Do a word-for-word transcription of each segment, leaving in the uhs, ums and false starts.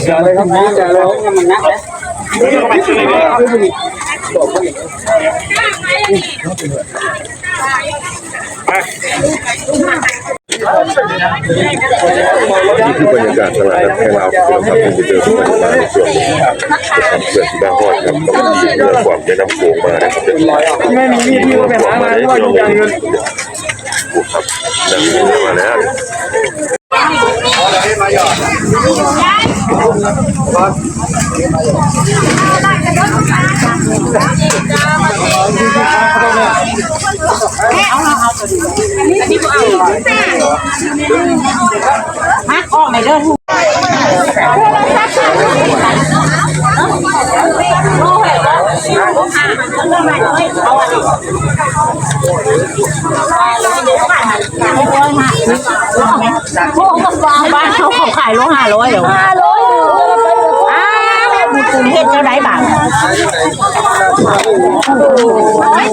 อย่าเลยครับพี่อย่าเลย นี่คือบรรยากาศตลาดนัดไทยลาวที่เราทำให้เจอทุกคนมาในช่วงนี้นะครับเพื่อนที่บ้านฮอดครับเพื่อความแม่น้ำโขงมานะครับ ไม่มีที่ที่ไปหามาหรือว่าอยู่อย่างอื่น ครับนั่งมาแล้ว ฮักออกไหนเด้อ พวกบ้านเขาเขาขายโลห้าร้อยเหรอ อ้าวมีกรุงเทพฯเจ้าได้บาท อ้า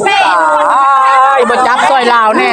ยบ่จับซอยลาวแน่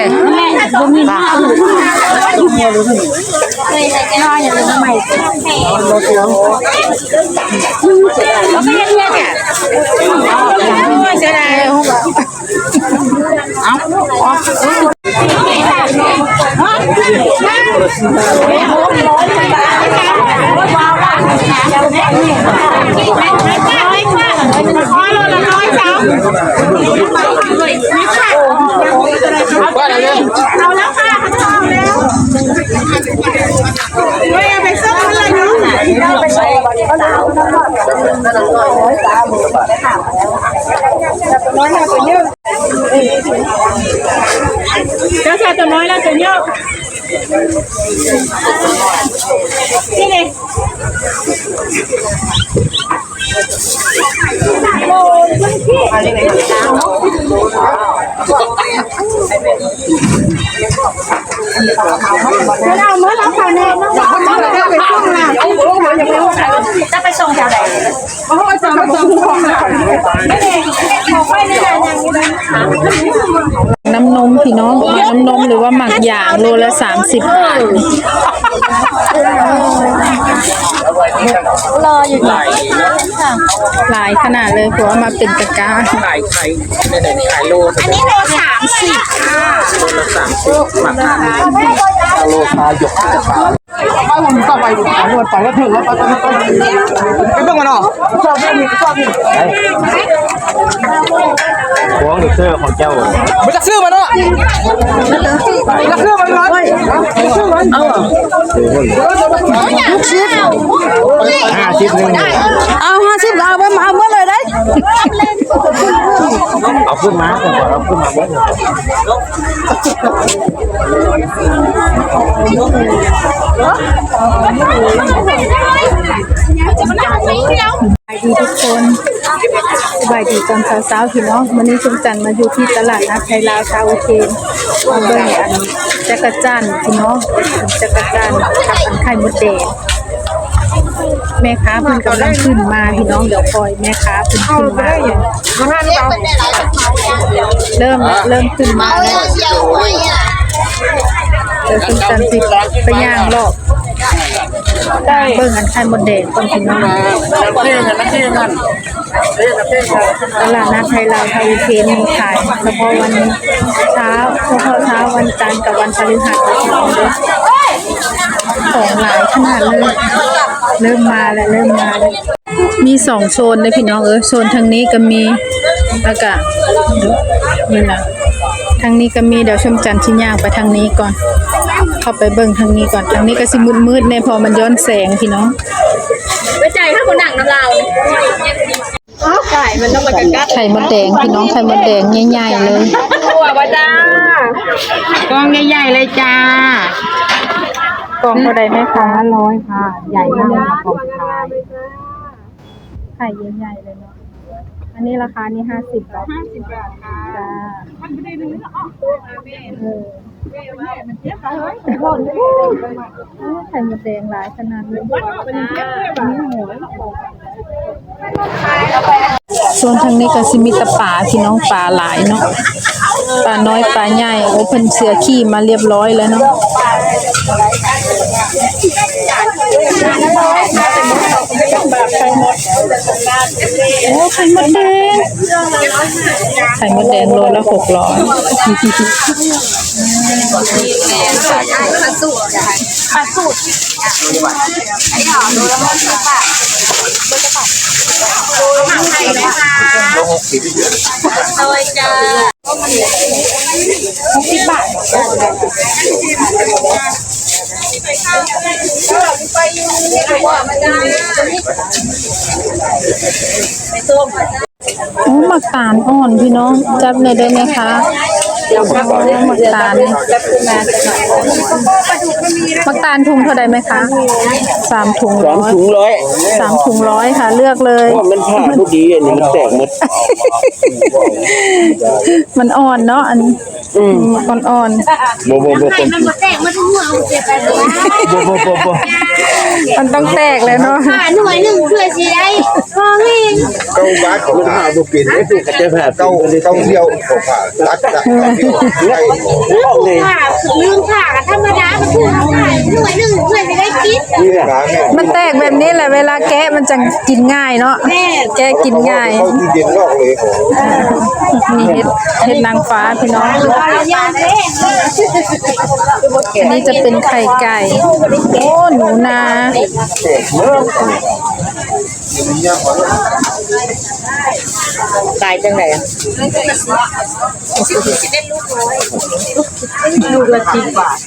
เจ้าชายตัวน้อยแล้วตัวเนี้ยนี่เลย น้ำนมพี่น้อง น้ำนมหรือว่าหมากหยาง โลละสามสิบบาท รออยู่นี่ หลายขนาดเลย ผัวเอามาเป็นตะกร้า ขายขายในไหนขายโล อันนี้โลสามสิบค่ะ โลละสามสิบหมากหยาง โลคาหยก ไปผมต่อไปผมไปไปแล้วถึงแล้วไปไปไปไปเบิ่งกันเนาะ ของหรือเสื้อของเจ้า มันจะซื้อมาเนาะ มันจะซื้อมาเนาะ ห้าสิบหนึ่ง เอาห้าสิบ เอาไปมาเอาเมื่อเลยได้ เอาขึ้นมาก่อน เอาขึ้นมาเมื่อ สบายดีทุกคน สบายดีตอนเช้าๆพี่น้อง มื้อนี้ชมจันทร์มาอยู่ที่ตลาดนัดไทยลาวซาอุเทน มาเบิ่งอันจักจั่นพี่น้อง จักจั่นกับอันไข่มดแดง แม่ค้าเพิ่นกำลังขึ้นมาพี่น้อง เดี๋ยวคอยแม่ค้าเพิ่นขึ้นมา เริ่มแล้ว เริ่มขึ้นมาแล้ว เดี๋ยวชมจันทร์สิไปย่างรอบ เบิ่งอันไข่มดแดงก่อนพี่น้อง ตลาดนัดไทยลาวซาอุเทนมีขายเฉพาะวันเช้า เฉพาะเช้าวันจันทร์กับวันพฤหัสพี่น้องเด้อ ของหลายขนาดเลย เริ่มมาแล้ว เริ่มมาแล้ว มีสองโซนเลยพี่น้องเอ้ย โซนทางนี้ก็มี แล้วก็นี่นะ ทางนี้ก็มี เดี๋ยวชมจันทร์สิย่างไปทางนี้ก่อน เข้าไปเบิ่งทางนี้ก่อน ทางนี้ก็สิมืดๆแน่ เพราะมันย้อนแสงพี่น้อง ไปจ่ายค่าคนหนังน้ำลาว ไข่มันต้องมากัด ไข่มดแดงพี่น้อง ไข่มดแดงใหญ่ๆเลย ตัวบ่จ้า กล่องใหญ่ๆเลยจ้า กล่องเท่าใดแม่ค้า ร้อยค่ะ ใหญ่มากค่ะ กล่องสุดท้าย ไข่ใหญ่ๆเลยเนาะ อันนี้ราคานี่ห้าสิบบาท ห้าสิบบาทค่ะ จ้า มันไม่ได้ดูเนาะ เออ ไข่มดแดงหลายขนาดเลย โซนทางนี้ก็สิมีแต่ปลาพี่น้อง ปลาหลายเนาะ ปลาน้อยปลาใหญ่ โอ้ เพิ่นเสียขี้มาเรียบร้อยแล้วเนาะ โอ้ ไข่มดแดง ไข่มดแดงโลละหกร้อย โอ้ หมากตาลอ่อนพี่น้อง จับหน่อยได้ไหมคะ อ๋อ หมากตาล หมากตาลถุงเท่าใดไหมคะ สามถุง สามร้อย ถุงร้อย สามถุงร้อยค่ะ เลือกเลย ว่ามันผ่าพอดี อันนี้มันแตกหมด มันอ่อนเนาะ อัน อืม อ่อนๆ บ่ บ่ บ่ บ่ มันบ่แตก มันหัวเอาเก็บไปเลย บ่ บ่ บ่ บ่ มันต้องแตกเลยเนาะ ค่ะ หน่วยหนึ่งเพื่อสิได้พอเอง เก้าบาทของมันหาบ่เป็น เอ้ย เก้า เก้าเดียวของผ่า ตัดละ เก้าเดียว ได้ ผ่า ลืมผ่ากันธรรมดา มันคือผ่า หน่วยหนึ่งเพื่อสิได้กิน นี่แหละ มันแตกแบบนี้แหละ เวลาแกะมันจะกินง่ายเนาะ แม่ แกะกินง่าย เข้าตู้เย็นนอกเลย มีเห็ด เห็ดนางฟ้าพี่น้อง อันนี้จะเป็นไข่ไก่ โอ้ หนูนา ขายจังได๋อะ ลูกละสิบบาท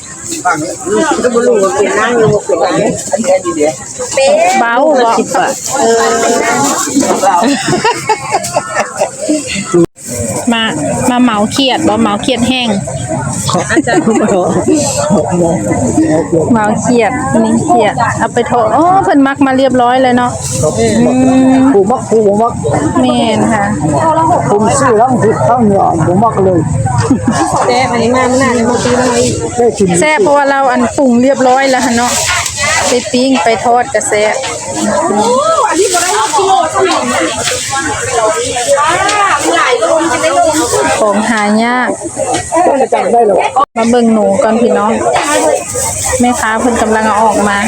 ก็บ่รู้ว่าเป็นนางหรือว่าเป็นนาง เบาบ่ สิบบาท เออ มา มาเหมาเขียดบ่ เหมาเขียดแห้ง เหมาเขียด นี่เขียด เอาไปทอด โอ้ เพิ่นหมักมาเรียบร้อยเลยเนาะ อืม ผู้มัก ผู้บ่มัก แม่นค่ะ ผมซื้อทั้งผิดทั้งเนี่ย บ่มักเลย แซ่บ อันนี้มามื้อหน้านี่มาซื้อมาให้อีก ได้กิน แซ่บ เพราะว่าเราอันปรุงเรียบร้อยแล้วหั่นเนาะ ไปปิ้งไปทอดก็แซ่บ ของหายาก มาเบิ่งหนูก่อนพี่น้อง แม่ค้าเพิ่นกำลังเอาออกมา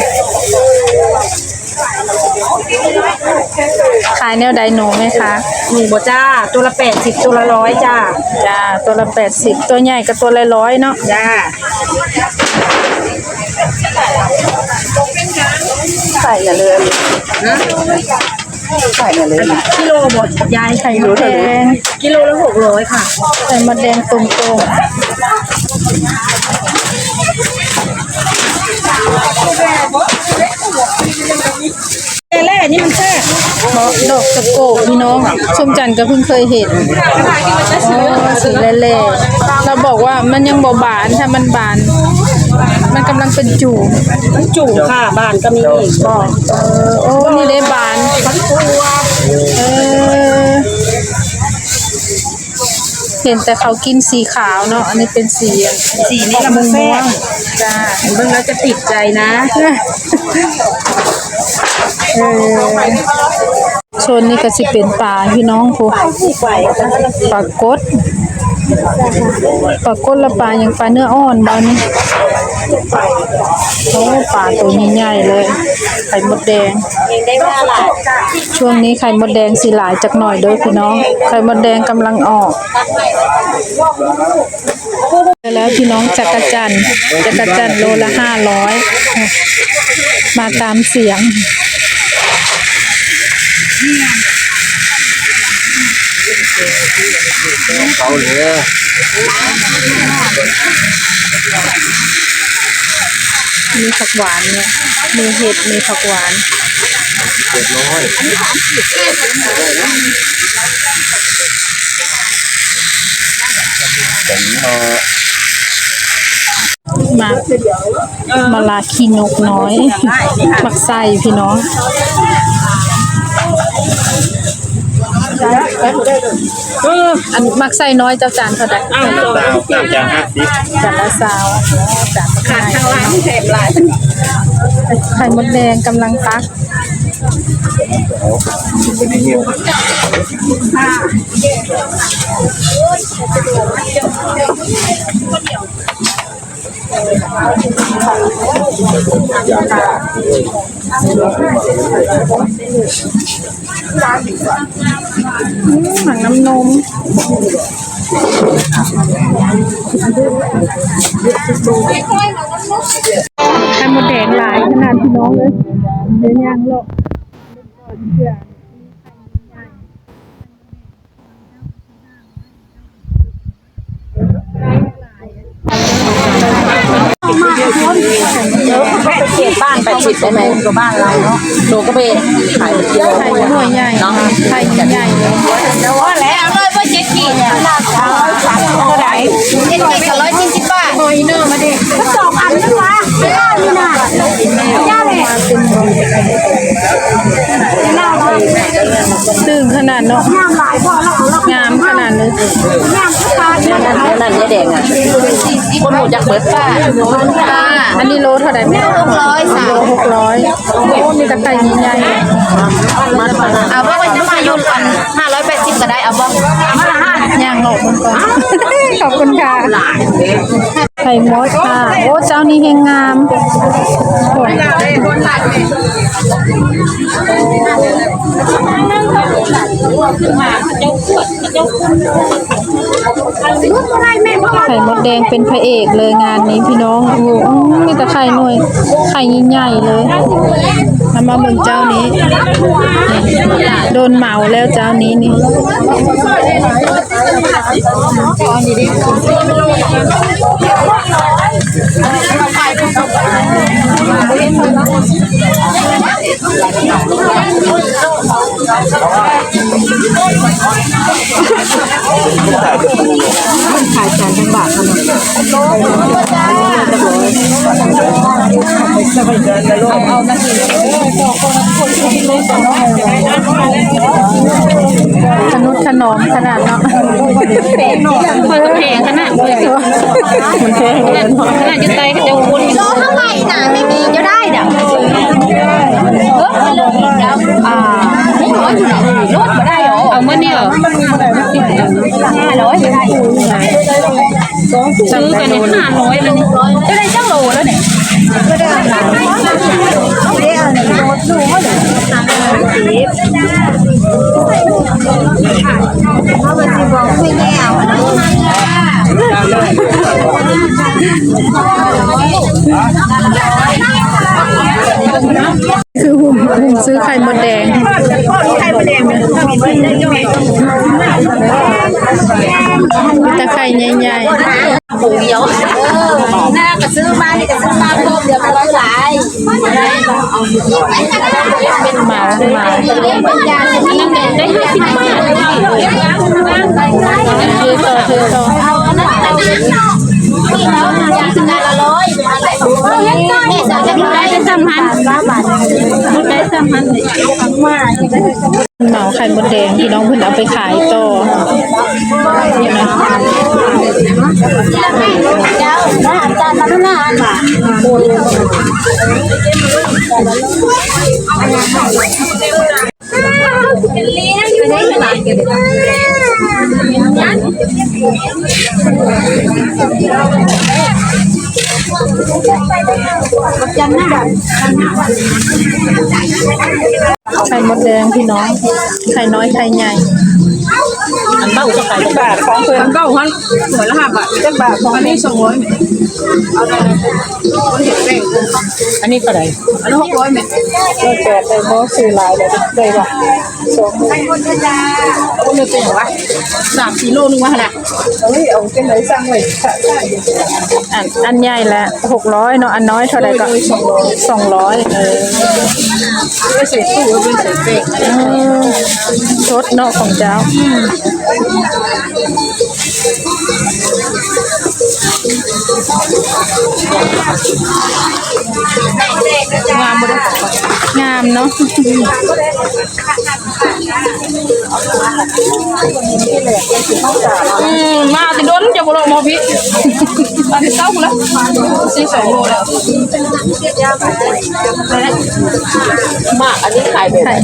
ขายแนวใดหนูแม่ค้า หนูบ่จ้า ตัวละแปดสิบ ตัวละร้อยจ้า จ้า ตัวละแปดสิบ ตัวใหญ่กับตัวละร้อยเนาะ จ้า ใส่อย่าเลย ฮะ ใส่อย่าเลย กิโลบ่ยาย ไข่มดแดง กิโลละหกร้อยค่ะ ไข่มดแดงตุ่มๆ แร่นี่มันแซ่บ ดอก ดอกตะโกพี่น้อง ส้มจันทร์ก็เพิ่งเคยเห็น อ๋อ สีแร่ๆ เราบอกว่ามันยังบ่บาน ถ้ามันบาน มันกำลังเป็นจูบ มันจูบค่ะ บานก็มี บอก เออ โอ้ นี่ได้บาน เออ เห็นแต่เขากินสีขาวเนาะ อันนี้เป็นสี สีนี้ละมันแซ่บ ม่วงๆ จ้า เบิ่งแล้วจะติดใจนะ เออ โซนนี้ก็สิเป็นปลาพี่น้องพู้น ปลากด ปลากดและปลาหยัง ปลาเนื้ออ่อนบ่นี่ โอ้ ปลาตัวใหญ่ๆเลย ไข่มดแดง ช่วงนี้ไข่มดแดงสิหลายจักหน่อยเด้อพี่น้อง ไข่มดแดงกำลังออก แล้วพี่น้อง จักจั่น จักจั่นโลละห้าร้อย มาตามเสียง เขาเลย มีผักหวานเนี่ย มีเห็ด มีผักหวาน เจ็ดร้อย มา มาลาขี้นกน้อย หมากไส้พี่น้อง เออ อันหมากไส้น้อยเจ้า จานเท่าใด อ้าว จานห้าสิบ จานละซาว จานละ ขาดทางร้านแถมหลาย ไข่มดแดงกำลังตัก อืม หมักน้ำนม ไข่มดแดงหลายขนาดพี่น้องเลย เดี๋ยวย่างเลาะก่อนเพื่อ เขตบ้านแปดสิบได้ไหม ก็บ้านเราเนาะ หนูก็ไปขายเป็นกิโล ไข่หน่วยใหญ่ เนาะ ไข่ใหญ่ แล้วว่าแล้วเลยว่าเจ็ดขีดเนี่ยเท่าไหร่ เจ็ดขีดกับร้อยสี่สิบบาท หอยเนอมาดิ ก็สองอันนี่วะ ไม่ได้นี่นะ ย่าเลย ตึงขนาดเนาะ งามหลายพอแล้วของเรา งามขนาดเลย งามทุกปลาเนี่ย นั่นเนี่ยแดงอ่ะ คนหมดจากเบิด ค่ะ อันนี้โลเท่าไหร่แม่ หกร้อยสาม โลหกร้อย โอ้ มีแต่ไข่ใหญ่ๆ เอาว่ามันจะมาอยู่อันห้าร้อยแปดสิบก็ได้ เอาบ่ ย่างหลอกมันก่อน ขอบคุณค่ะ ไข่มดค่ะ โอ้ เจ้านี้แฮงงาม ไข่มดแดงเป็นพระเอกเลยงานนี้พี่น้อง โอ้โห มีแต่ไข่หน่วย ไข่ใหญ่ๆเลย เอามาเบิ่งเจ้านี้ นี่ โดนเหมาแล้วเจ้านี้นี่ ขายจานจังบาทขนาด ทะนุถนอมขนาดเนาะ แพงขนาด มันแพงเลย ขนาดอยู่ไทยก็จะคุ้น โลเท่าไหร่นะ ไม่มีจะได้เด้อ เออ อ่า ไม่ร้อยอยู่ไหน ลดมาได้เหรอ เอาเมื่อนี้เหรอ ห้าร้อยจะได้ ซื้อกันเนี่ย ห้าร้อยเลยเนี่ย จะได้จังโลแล้วเนี่ย ก็ได้ เอาไปเอาเนี่ย ลดดูว่าเหลือ เอาไปสิบอกคุยแง่เอานะ คือหุ้ม หุ้มซื้อไข่มดแดง ไข่มดแดง มีแต่ไข่ใหญ่ๆ หมูเดียว เออ น่าก็ซื้อมา นี่ก็ซื้อมาพวกเดียวกันหลาย เป็นหมา เป็นหมา อันนั้นได้ห้าสิบบาท เทต่อ เทต่อ เอาอันนั้นเอา นี่เนาะ อยากซื้อละร้อย แม่สาวจะได้สามพัน ได้สามพัน เหมาไข่มดแดงพี่น้องเพิ่นเอาไปขายต่อ นี่นะ ไข่มดแดงพี่น้อง ไข่น้อยไข่ใหญ่ อันเบ้าจะขายจักบาท ของเพิ่น อันเบ้าหัน หัวละห้าบาท จักบาท ของอันนี้สองร้อย เอาได้ อันนี้เท่าไหร่ อันนี้หกร้อยแม่ ร้อยแปด ได้บ่ ซื้อหลายได้ ได้บ่ สองหมื่น คนหนึ่งเป็นหยังวะ สามสี่โลนึงวะหั่นน่ะ เอ้ย เอาจังได๋สั่งไว้ค่ะ อัน อันใหญ่ละหกร้อยเนาะ อันน้อยเท่าใดก็ โดย โดย สองร้อย สองร้อย เออ เอาไปใส่ตู้ เอาไปใส่แป้ง เออ สดเนาะของเจ้า อืม งามบ่เด้อ งามเนาะ อืม มาแต่ดนจะบ่ลง เอาพี่ อันนี้เก้าแล้ว สี่สองโลแล้ว มาก อันนี้ขายแบบ ไข่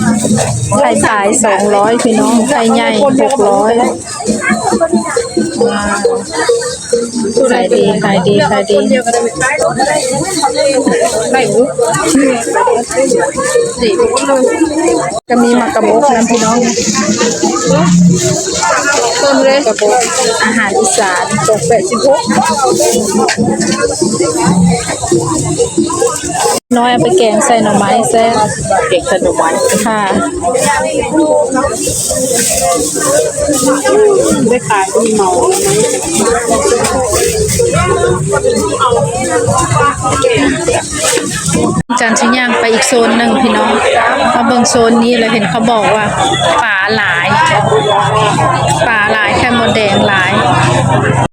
ไข่ปลายสองร้อยพี่น้อง ไข่ใหญ่หกร้อย ว้าว ขายดี ขายดี ขายดี ไข่หมู ก็มีหมากกระบกนะพี่น้อง ต้นเล็ก กระบก อาหารอีสาน สองแปดสิบหก น้อยเอาไปแกงใส่หน่อไม้แซ่บ แกงใส่หน่อไม้ ค่ะ ได้ขายที่เมา จันทร์สิย่างไปอีกโซนหนึ่งพี่น้อง มาเบิ่งโซนนี้แล้วเห็นเขาบอกว่าปลาหลาย ปลาหลาย ไข่มดแดงหลาย